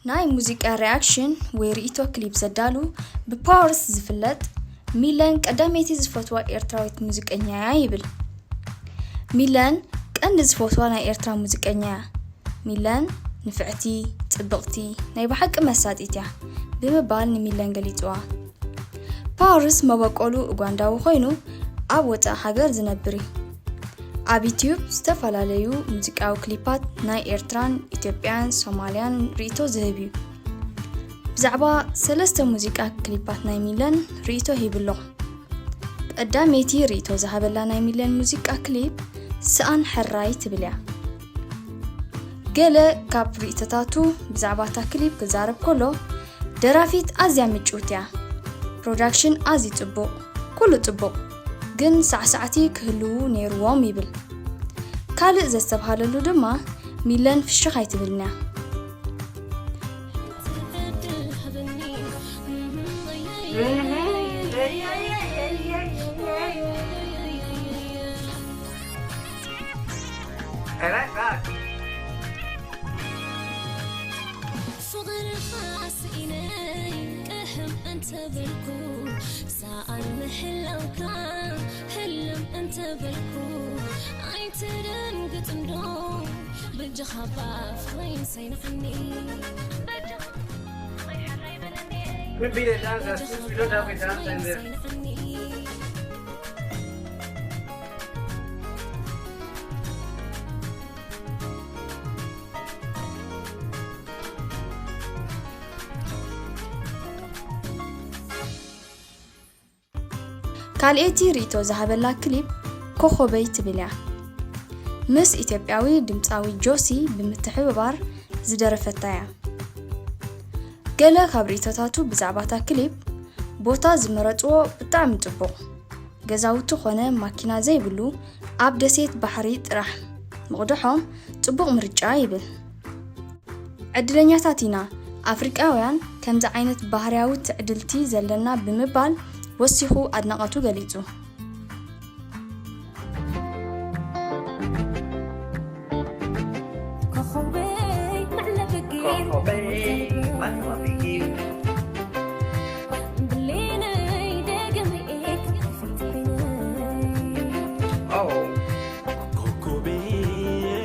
ናይ ሙዚቃ ሪኣክሽን ወይ ርእይቶ ክሊፕ ዘዳሉ ብፓወርስ ዝፍለጥ ሚለን ቀዳመይቲ ዝፈትዋ ኤርትራዊት ሙዚቀኛ እያ ይብል። ሚለን ቀንዲ ዝፈትዋ ናይ ኤርትራ ሙዚቀኛ እያ። ሚለን ንፍዕቲ፣ ጽብቕቲ፣ ናይ ብሓቂ መሳጢት እያ ብምባል ንሚለን ገሊጽዋ። ፓወርስ መበቆሉ ኡጋንዳዊ ኮይኑ ኣብ ወጻኢ ሃገር ዝነብር እዩ። ኣብ ዩትዩብ ዝተፈላለዩ ሙዚቃዊ ክሊፓት ናይ ኤርትራን ኢትዮጵያን ሶማልያን ርእይቶ ዝህብ እዩ። ብዛዕባ ሰለስተ ሙዚቃ ክሊፓት ናይ ሚለን ርእይቶ ሂቡ ኣሎ። ቀዳመይቲ ርእይቶ ዝሃበላ ናይ ሚለን ሙዚቃ ክሊፕ ስኣን ሕራይ ትብል እያ። ገለ ካብ ርእይቶታቱ ብዛዕባ እታ ክሊፕ ክዛረብ ከሎ፣ ደራፊት ኣዝያ ምጭውቲ እያ። ፕሮዳክሽን ኣዝዩ ጽቡቕ፣ ኩሉ ጽቡቕ፣ ግን ሳዕሳዕቲ ክህልዉ ነይርዎም ይብል። ካልእ ዘስተብሃለሉ ድማ ሚለን ፍሽኽ ኣይትብልን እያ። I like that. ፍቕርኻ ስኢነ ቅሕም እንተበልኩ ሰኣን ምሕላውካ ህልም እንተበልኩ ኣይትደንግጽ እንዶ በጃኻ ባፍኸይን ሰይንዓኒ We beat it down to the streets. We don't have it down to the ካልኤቲ ርእይቶ ዝሃበላ ክሊፕ ኮኾበይ ትብል እያ። ምስ ኢትዮጵያዊ ድምፃዊ ጆሲ ብምትሕብባር ዝደረፈታ እያ። ገለ ካብ ርእይቶታቱ ብዛዕባ እታ ክሊፕ፣ ቦታ ዝመረፅዎ ብጣዕሚ ፅቡቕ፣ ገዛውቲ ኾነ ማኪና ዘይብሉ ኣብ ደሴት ባሕሪ ጥራሕ ምቕድሖም ፅቡቕ ምርጫ ይብል። ዕድለኛታት ኢና ኣፍሪቃውያን ከምዚ ዓይነት ባህርያዊ ትዕድልቲ ዘለና ብምባል ወሲኹ ኣድናቐቱ ገሊጹ።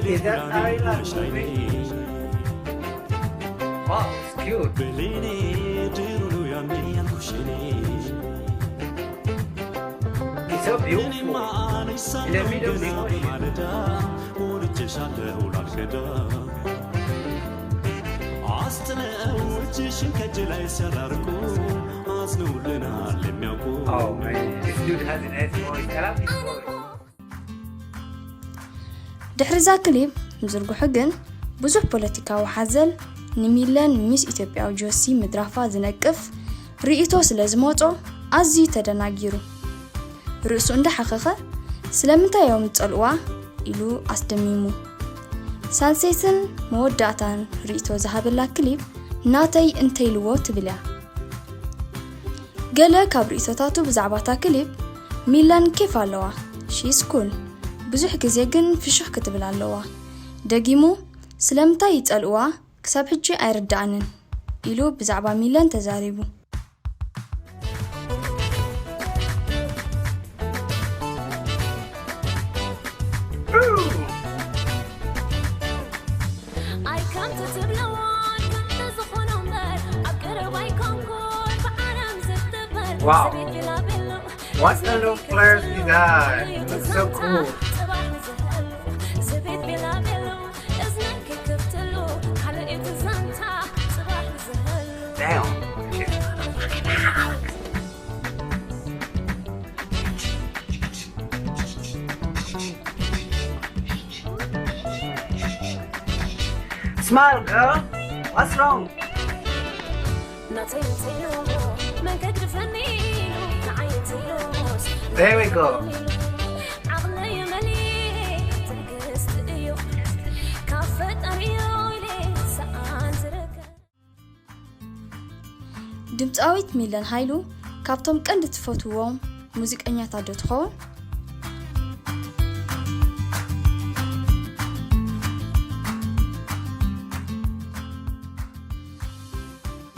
Is that Island movie? Wow, it's cute. It's so beautiful. In the middle of the ocean. Oh man, this dude has a nice voice. I love his voice. ድሕሪ እዛ ክሊፕ ምዝርግሑ ግን ብዙሕ ፖለቲካዊ ሓዘል ንሚለን ምስ ኢትዮጵያዊ ጆሲ ምድራፋ ዝነቅፍ ርእይቶ ስለ ዝመጾ ኣዝዩ ተደናጊሩ። ርእሱ እንዳሓኸኸ ስለምንታይ እዮም ዝጸልእዋ ኢሉ ኣስደሚሙ። ሳልሰይትን መወዳእታን ርእይቶ ዝሃበላ ክሊፕ ናተይ እንተይልዎ ትብል እያ። ገለ ካብ ርእይቶታቱ ብዛዕባ እታ ክሊፕ፣ ሚለን ኬፍ ኣለዋ፣ she's cool፣ ብዙሕ ግዜ ግን ፍሽኽ ክትብል ኣለዋ። ደጊሙ ስለምንታይ ይጸልእዋ ክሳብ ሕጂ ኣይርድኣንን ኢሉ ብዛዕባ ሚለን ተዛሪቡ። ኣይከምቲ ትብለዎን ከምቲ ዝኾኖ እምበር ኣብ ቀረባ ኣይኮንኩን ብዓለም ዝትበር Wow. ዘቤት ቢላቤሎ What kind of players is that? Looks so cool. ጽባሕ ዝህሉ ዘቤት ቢላቤሎ እዝነይ ክክፍትሉ ካልእ እቲ ዛንታ ጽባሕ ዝህሉ Damn. Smile, girl. What's wrong? ናተይ እንተይሉ መገዲ ፈኒኑ ንዓይ እንተይሉስ There we go. ዓቕለይ መሊእ ትዕግስቲ እዩ ካብ ፈጣሪዮ ኢለ ሰኣን ዝረከብ ድምፃዊት ሚለን ሃይሉ ካብቶም ቀንዲ ትፈትዎም ሙዚቀኛታት ዶ ትኸውን?